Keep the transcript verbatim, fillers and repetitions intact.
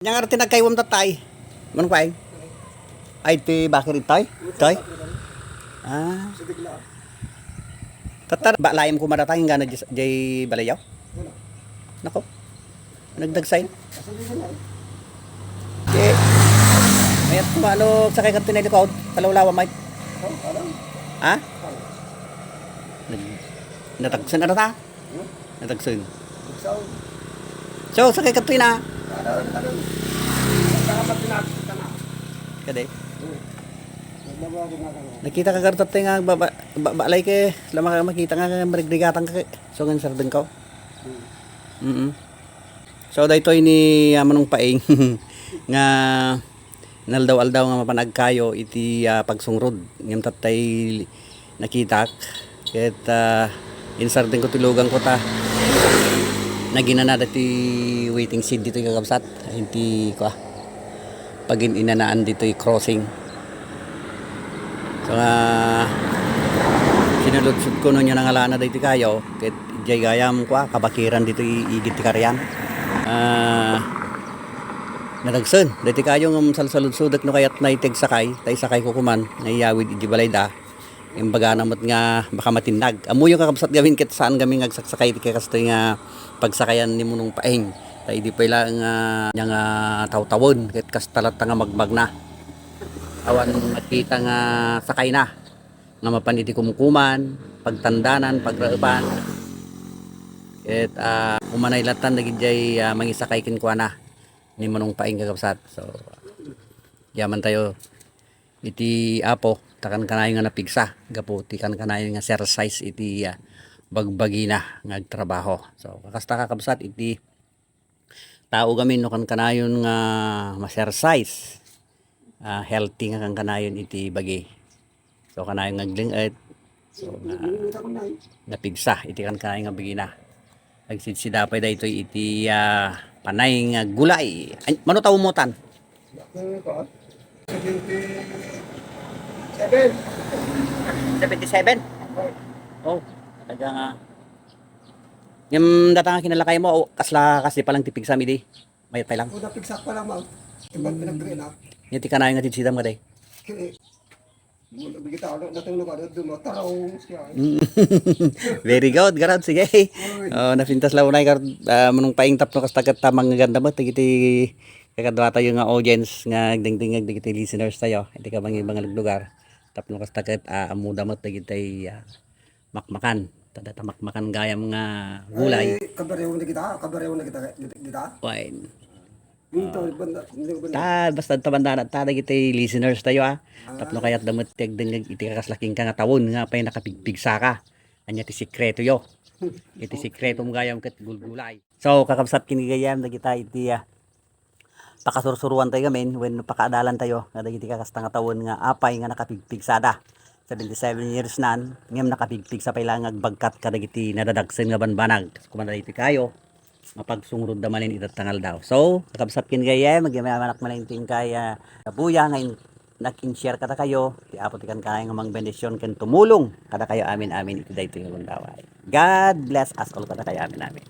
Ang arte nagkaywam tatay. Manong Paeng? Ay, ti bakir itay? Itay? Ah. Tatta, ba, layam ko madata, inggana jay, jay balayaw? Nako. Nagdagsain. Di, mayat ko, ano, sakay ka tinay likod, kalawlawa, Mike. Ha? Nag-, natagsan na ta? Natagsan. So, sakay ka tina. Kade. Nakita ka gartat nga baba, ba, balay ke, lama ka makita nga marigrigatang ka. So, ngan sardeng ka. Mm. So, daytoy ni, ah, Manong Paeng nga naldaw-aldaw nga mapan agkayo iti, ah, pagsungrod. Ngem tattay nakitak ket, ah, insardeng ko ti lugang ko ta naginana dati waiting shed ditoy kakabsat. Inti kua, pagin-inanaan ditoy crossing. So, ah, sinaludsod ko no nia nangalana daytoy kayo, ket idiay gayam kua, kabakiran ditoy igid ti karian. Ah, nadagsen daytoy kayo ngem salsaludsodek no kayatna iti agsakay, ta isakay ko koman nga iyawid idiay balayda. Imbagana met nga baka matinnag. Ammoyo, kakabsat, gamin ket saan gamin nga agsaksakkay iti kakastoy nga pagsakayan ni Manong Paeng. Ta idi pay laeng nga, nga tawtawen ket kasta latta nga magmagna. Awan makita nga sakayna nga mapan iti kumkuman, pagtandanan, pagraepan. Ket, ah, umanay lattan dagidiay, ah, mangisakay kenkuana ni Manong Paeng, kakabsat. So, yaman tayo iti Apo, ta kankanayon nga napigsa gapu ti kankanayon nga exercise iti, ah, bagbagina nga agtrabaho. So, kakasta, kakabsat, iti tao gamin no kankanayon nga ma-exercise, ah, healthy nga kankanayon iti bagi. So, kanayon nga agling-et. So, nga napigsa iti kankanayon nga bagina. Agsidsida pay daytoy iti, ah, panay nga gulay. Ay, mano ta ummotan? Seventy-seven. Seventy-seven? Oh, talaga nga. Ngem data nga kinalakaymo, o, kasla, kasdi pa lang ti pigsam idi? Mayat pay lang. O, napigsak pa lang, ma'am. Iba't pinagdiri na. Nia ti kanayon nga sidsidam kadi? Kini. Bigita, ano, natulog, ano, dumatarong siya. Mm. Very good, garud, sige. Oy. Oh, napintas la unay, garud, ah, Manong Paeng, tapno kasta ket ta mangaganda met dagiti kakaduatayo nga audience nga agdengdengngeg dagiti listeners tayo iti kabangi-bangi nga lugar. Tapno kasta ket, ah, ammoda met dagiti, ah, makmakan. Ta data makmakan gayam nga gulay. Ay, kabarewon na kita, kabarewon na kita, kita, kita. Wine. Dito, banda, dito, banda. Ta, basta ta banda na, ta dagiti listeners tayo, ah. Ah. Tapno kayatda met ti agdengngeg iti kakaslaking ka nga tawen nga pay nakapigpigsaka. Ania ti sekreto yo? Iti sekreto mo gayam ket gulgulay. So, kakabsat ken gagayyem, dagita iti, ah, pakasursuruan tayo gamin, wenno pakaadalan tayo, nga dagiti kakasta nga tawen nga apay nga nakapigpigsada. Seventy-seven years nan, ngem nakapigpigsa pay lang nga agbagkat kadagiti nadadagsen nga banbanag. Kumanda iti kayo, nga pagsungrod da manen ita tangal daw. So, kakabsat ken gayem, agyamanak manen ti inkay, ah, kabuya nga in-, nag-in-share kada kayo, ti Apo ti kankanayon nga mangbendisyon ken tumulong kada kayo amin-amin iti daytoy nga gundaway. God bless us all kada kayo amin-amin.